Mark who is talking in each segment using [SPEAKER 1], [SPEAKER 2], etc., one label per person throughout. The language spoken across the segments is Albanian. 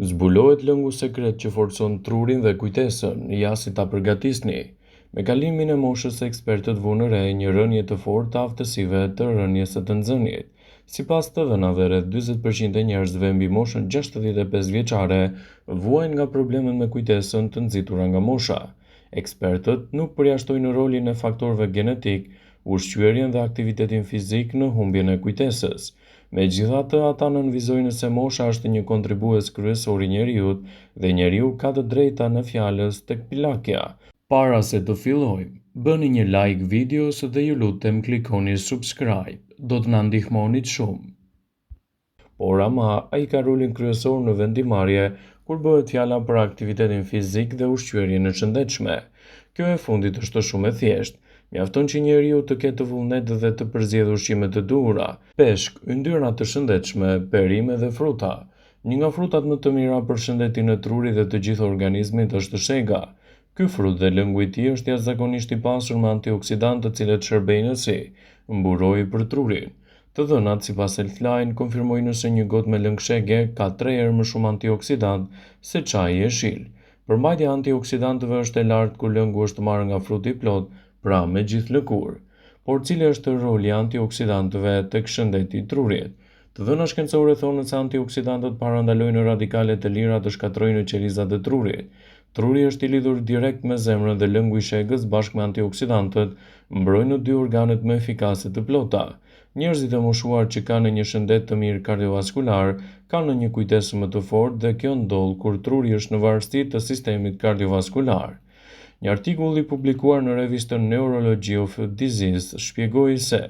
[SPEAKER 1] Zbulohet lëngu sekret që forcon trurin dhe kujtesën, ja si ta përgatisni. Me kalimin e moshës ekspertët vunë re një rënie të fortë të aftësive të rënies së të nxënit. Sipas të dhënave, rreth 40% e njerëzve mbi moshën 65 vjeçare vuajnë nga problemet me kujtesën të nxitura nga mosha. Ekspertët nuk përjashtojnë rolin e faktorëve genetikë, ushqyerjen dhe aktivitetin fizik në humbjen e kujtesës. Megjithatë, ata nënvizojnë se mosha është një kontribues kryesor i njeriut dhe njeriu ka të drejta në fjalës tek plakja. Para se të fillojmë, bëni një like videos dhe ju lutem klikoni subscribe, do të na ndihmonit shumë. Por ama, ai ka rolin kryesor në vendimmarrje kur bëhet fjala për aktivitetin fizik dhe ushqyerjen e shëndetshme. Kjo e fundit është shumë e thjeshtë. Mjafton që njeriu të ketë vullnet dhe të përzgjedhë ushqime të duhura, peshk, yndyra të shëndetshme, perime dhe fruta. Një nga frutat më të mira për shëndetin e trurit dhe të gjithë organizmit është shega. Ky frut dhe lëngu i tij është jashtëzakonisht i pasur me antioksidantë të cilët shërbejnë si mburojë për trurin. Të dhënat, sipas Healthline, konfirmojnë se një gotë me lëng shege ka tre herë më shumë antioksidantë se çaji jeshil. Përmbajtja e antioksidantëve është e lartë kur lëngu është marrë nga fruti i plotë, pra me gjithë lëkurë. Por cili është roli i antioksidantëve tek shëndeti i trurit? Të dhëna shkencore thonë se antioksidantët parandalojnë radikalet e lira të shkatërrojnë qelizat e trurit. Truri është i lidhur direkt me zemrën dhe lëngu i shegës bashkë me antioksidantët mbrojnë dy organet më efikase të plota. Njerëzit e moshuar që kanë një shëndet të mirë kardiovaskular kanë një kujtesë më të fortë dhe kjo ndodh kur truri është në varësi të sistemit kardiovaskular. Një artikull i publikuar në revistën Neurology of Disease shpjegoi se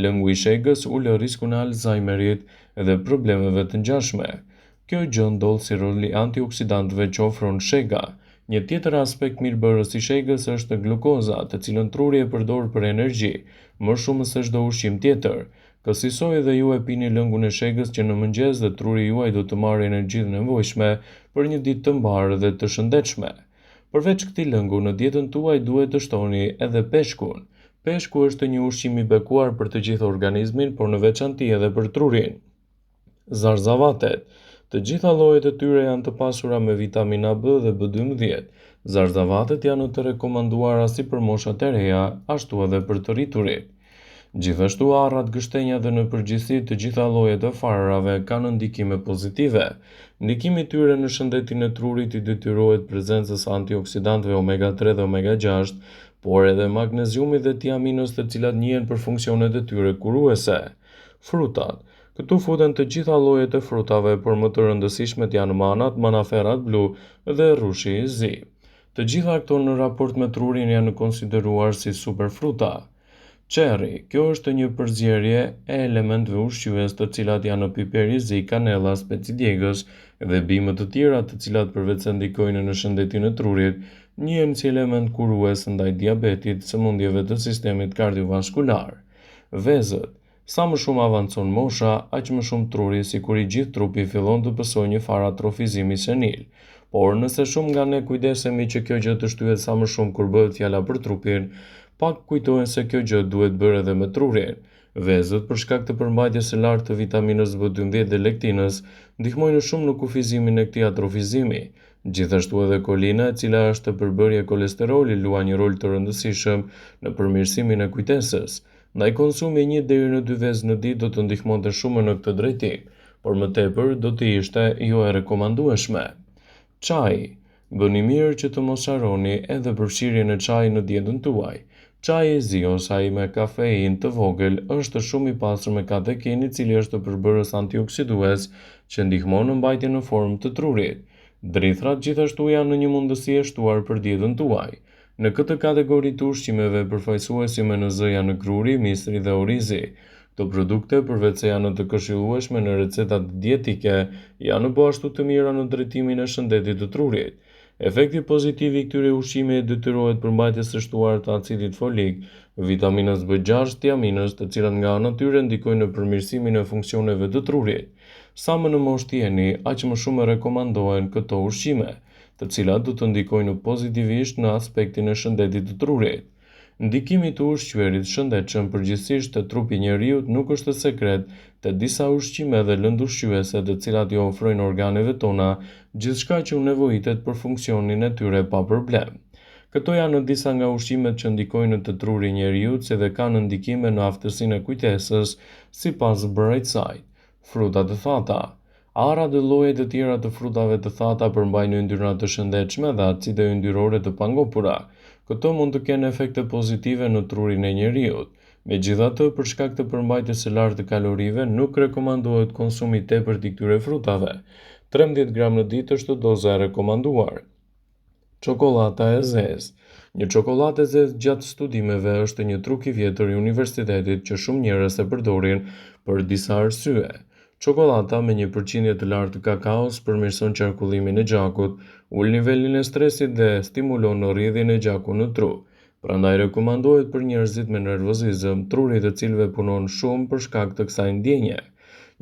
[SPEAKER 1] lëngu i shegës ul riskun e Alzheimerit dhe problemeve të ngjashme. Kjo gjë ndodh si rol i antioksidantëve që ofron shega. Një tjetër aspekt mirëbërës i shegës është glukoza, të cilën truri e përdor për energji, më shumë se çdo ushqim tjetër. Kësisoj edhe ju e pini lëngun e shegës që në mëngjes dhe truri juaj do të marrë energjinë e nevojshme për një ditë të mbarë dhe të shëndetshme. Përveç këtij lëngu, në dietën tuaj duhet të shtoni edhe peshkun. Peshku është një ushqim i bekuar për të gjithë organizmin, por në veçanti edhe për trurin. Zarzavatet. Të gjitha llojet e tyre janë të pasura me vitamina B dhe B12. Zarzavatet janë të rekomanduara si për moshat e reja, ashtu edhe për të rriturit. Gjithashtu arrat, gështenjat dhe në përgjithësi të gjitha llojet e farërave kanë ndikime pozitive. Ndikimi i tyre në shëndetin e trurit i detyrohet prezencës së antioksidantëve omega 3 dhe omega 6, por edhe magneziumit dhe tiaminës të cilat njihen për funksionet e tyre kuruese. Frutat. Këtu futen të gjitha llojet e frutave, por më të rëndësishmet janë manat, manaferrat blu dhe rrushi i zi. Të gjitha këto në raport me trurin janë konsideruar si superfruta. Cherry, kjo është një përzierje e elementëve ushqyes të cilat janë piper i zi, kanella, speci djegës dhe bimë të tjera të cilat përveç se ndikojnë në shëndetin e trurit, njihen si element kurues ndaj diabetit, sëmundjeve të sistemit kardiovaskular. Vezët. Sa më shumë avancon mosha, aq më shumë truri sikur i gjithë trupi fillon të pësojë një farë atrofizimi senil. Por nëse shumë nga ne kujdesemi që kjo gjë të shtyhet sa më shumë kur bëhet fjala për trupin, pak kujtohen se kjo gjë duhet bërë edhe me trurin. Vezët, për shkak të përmbajtjes së lartë të vitaminës B12 dhe lektinës, ndihmojnë shumë në kufizimin e këtij atrofizimi. Gjithashtu edhe kolina, e cila është përbërje kolesteroli, luan një rol të rëndësishëm në përmirësimin e kujtesës. Ndaj konsumi i një deri në dy vezë në ditë do të ndihmonte shumë në këtë drejtim, por më tepër do të ishte jo e rekomandueshme. Çaji. Bëni mirë që të mos harroni edhe përfshirjen e çajit në dietën tuaj. Çaji i zi ose ai me kafeinë të vogël është shumë i pasur me katekin i cili është përbërës antioksidues që ndihmon në mbajtjen në formë të trurit. Drithrat gjithashtu janë një mundësi e shtuar për dietën tuaj. Në këtë kategori të ushqimeve përfaqësuesi më në zë janë gruri, misri dhe orizi. Këto produkte, përveç se janë të këshillueshme në recetat dietike, janë po ashtu të mira në drejtimin e shëndetit të trurit. Efekti pozitiv i këtyre ushqimeve i detyrohet përmbajtjes së shtuar të acidit folik, vitaminës B6, tiaminës, të cilat nga ana tyre ndikojnë në përmirësimin e funksioneve të trurit. Sa më në moshë të jeni, aq më shumë rekomandohen këto ushqime, të cilat do të ndikojnë pozitivisht në aspektin e shëndetit të trurit. Ndikimi i të ushqyerit shëndetshëm përgjithësisht te trupi i njeriut nuk është sekret te disa ushqime dhe lëndë ushqyese të cilat i ofrojnë organeve tona gjithçka që u nevojitet për funksionin e tyre pa problem. Këto janë disa nga ushqimet që ndikojnë te truri i njeriut si dhe kanë ndikime në aftësinë e kujtesës, sipas Brightside. Fruta të thata. Arrat dhe lloje të tjera të frutave të thata përmbajnë yndyrna të shëndetshme dhe acide yndyrore të pangopura. Këto mund të kenë efekte pozitive në trurin e njeriut. Megjithatë, për shkak të përmbajtjes së lartë të kalorive, nuk rekomandohet konsumi i tepërt i këtyre frutave. 13 gram në ditë është doza e rekomanduar. Çokollata e zezë. Një çokollatë e zezë gjatë studimeve është një truk i vjetër i universitetit që shumë njerëz e përdorin për disa arsye. Çokollata me një përqindje të lartë të kakaos përmirëson qarkullimin e gjakut, ul nivelin e stresit dhe stimulon rrjedhjen e gjakut në tru. Prandaj rekomandohet për njerëzit me nervozizëm, truri i të cilëve punon shumë për shkak të kësaj ndjenje.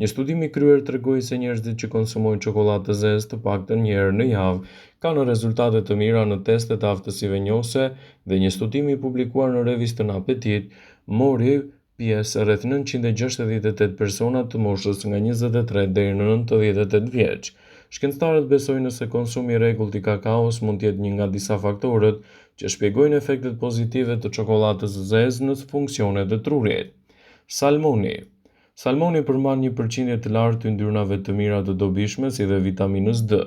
[SPEAKER 1] Një studim i kryer tregoi se njerëzit që konsumojnë çokollatë të zezë të paktën një herë në javë kanë rezultate të mira në testet e aftësive njohëse dhe një studim i publikuar në revistën Apetit mori pjesë rreth 968 persona të moshës nga 23 deri në 98 vjeç. Shkencëtarët besojnë se konsumi i rregullt i kakaos mund të jetë një nga disa faktorët që shpjegojnë efektet pozitive të çokollatës së zezë në funksionet e trurit. Salmoni Salmoni përmban një përqindje të lartë të yndyrnave të mira të dobishme si dhe vitaminës D.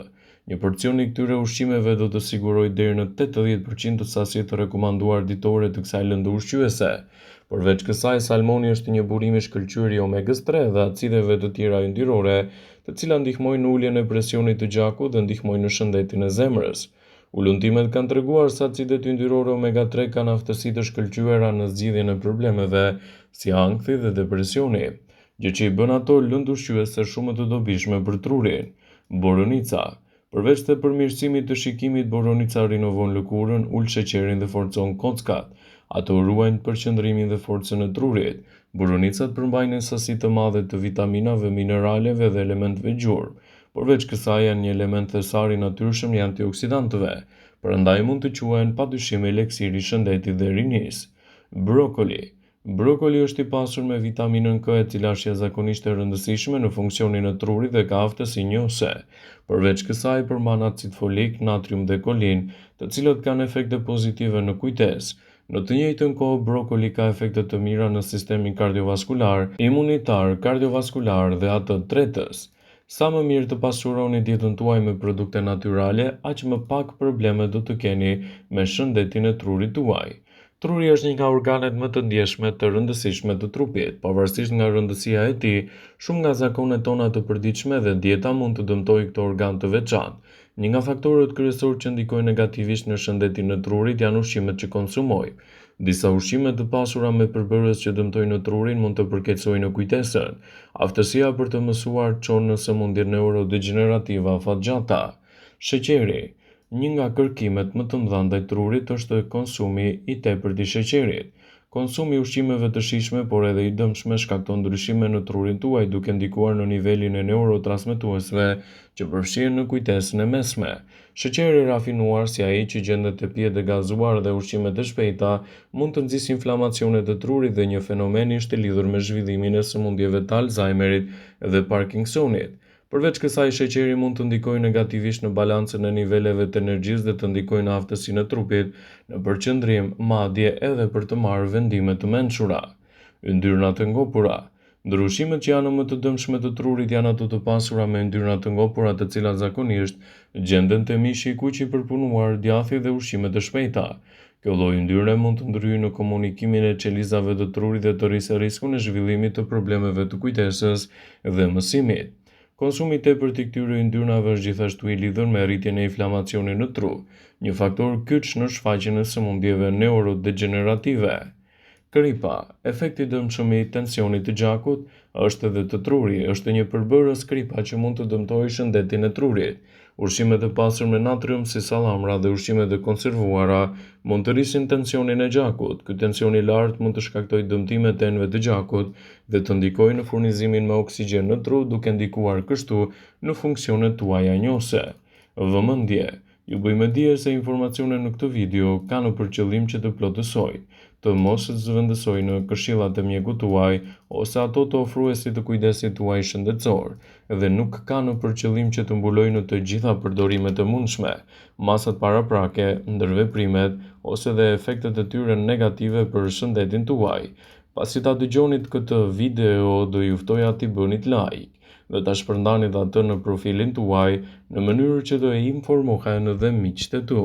[SPEAKER 1] Një porcion i këtyre ushqimeve do të sigurojë deri në 80% të sasisë të rekomanduar ditore të kësaj lënde ushqyese. Përveç kësaj, salmoni është një burim i shkëlqyer i omegës 3 dhe acideve të tjera yndyrore, të cilat ndihmojnë në uljen e presionit të gjakut dhe ndihmojnë në shëndetin e zemrës. Hulumtimet kanë treguar se acidet yndyrore omega 3 kanë aftësi të shkëlqyera në zgjidhjen e problemeve si ankthi dhe depresioni, gjë që i bën ato lëndë ushqyese shumë të dobishme për trurin. Boronica. Përveç të përmirësimit të shikimit, boronica rinovon lëkurën, ul sheqerin dhe forcon kockat. Ato ruajnë përqendrimin dhe forcën e trurit. Boronicat përmbajnë sasi të madhe të vitaminave, mineraleve dhe elementëve gjurmë. Përveç kësaj janë një element thesar i natyrshëm i antioksidantëve, prandaj mund të quhen padyshim eliksir i shëndetit dhe rinisë. Brokoli. Brokoli është i pasur me vitaminën K e cila është jashtëzakonisht e rëndësishme në funksionin e trurit dhe ka aftësi njohëse. Përveç kësaj përmban acid folik, natrium dhe kolin, të cilët kanë efekte pozitive në kujtesë. Në të njëjtën kohë, brokoli ka efekte të mira në sistemin kardiovaskular, imunitar, kardiovaskular dhe atë tretës. Sa më mirë të pasuroni dietën tuaj me produkte natyrale, aq më pak probleme do të keni me shëndetin e trurit tuaj. Truri është një nga organet më të ndjeshme të rëndësishme të trupit. Pavarësisht nga rëndësia e tij, shumë nga zakonet tona të përditshme dhe dieta mund të dëmtojë këtë organ të veçantë. Një nga faktorët kryesorë që ndikojnë negativisht në shëndetin e trurit janë ushqimet që konsumojmë. Disa ushqime të pasura me përbërës që dëmtojnë trurin mund të përkeqësojnë kujtesën. Aftësia për të mësuar çon në sëmundje neurodegjenerative afatgjata. Sheqeri. Një nga kërkimet më të mëdha ndaj trurit është konsumi i tepërt i sheqerit. Konsumi i ushqimeve të shijshme, por edhe i dëmshme shkakton ndryshime në trurin tuaj duke ndikuar në nivelin e neurotransmetuesve që përfshihen në kujtesën e mesme. Sheqeri i rafinuar, si ai që gjendet te pijet e gazuara dhe ushqimet e shpejta, mund të nxisë inflamacionet e trurit dhe një fenomen është i lidhur me zhvillimin e sëmundjeve të Alzheimerit dhe Parkinsonit. Përveç kësaj, sheqeri mund të ndikojë negativisht në balancën e niveleve të energjisë dhe të ndikojë në aftësinë e trupit në përqendrim, madje edhe për të marrë vendime të mençura. Yndyrnat e ngopura. Ndër ushqimet që janë më të dëmshme të trurit janë ato të pasura me yndyrna të ngopura të cilat zakonisht gjenden te mishi i kuq i përpunuar, djathi dhe ushqimet e shpejta. Kjo lloj yndyre mund të ndërhyjë në komunikimin e qelizave të trurit dhe të rrisë riskun e zhvillimit të problemeve të kujtesës dhe mësimit. Konsumi i tepërt i këtyre yndyrnave është gjithashtu i lidhur me rritjen e inflamacionit në tru, një faktor kyç në shfaqjen e sëmundjeve neurodegjenerative. Kripa, efekti i dëmshëm i tensionit të gjakut është edhe te truri, është një përbërës kripa që mund të dëmtojë shëndetin e trurit. Ushqimet e pasur me natrium si sallamra dhe ushqimet e konservuara mund të rrisin tensionin e gjakut. Ky tension i lartë mund të shkaktojë dëmtime të enëve të gjakut dhe të ndikojë në furnizimin me oksigjen në tru, duke ndikuar kështu në funksionet tuaja njohëse. Vëmendje! Ju bëj me dije se informacionet në këtë video kanë për qëllim që të plotësojnë, të mos zëvendësojnë këshillat e mjekut tuaj ose ato të ofruesit të kujdesit tuaj shëndetësor dhe nuk kanë për qëllim që të mbulojnë të gjitha përdorimet e mundshme, masat paraprake, ndërveprimet ose dhe efektet e tyre negative për shëndetin tuaj. Pasi ta dëgjonit këtë video, do ju ftoja t'i bënit like dhe ta shpërndanit atë në profilin tuaj në mënyrë që të informohen dhe miqtë tu.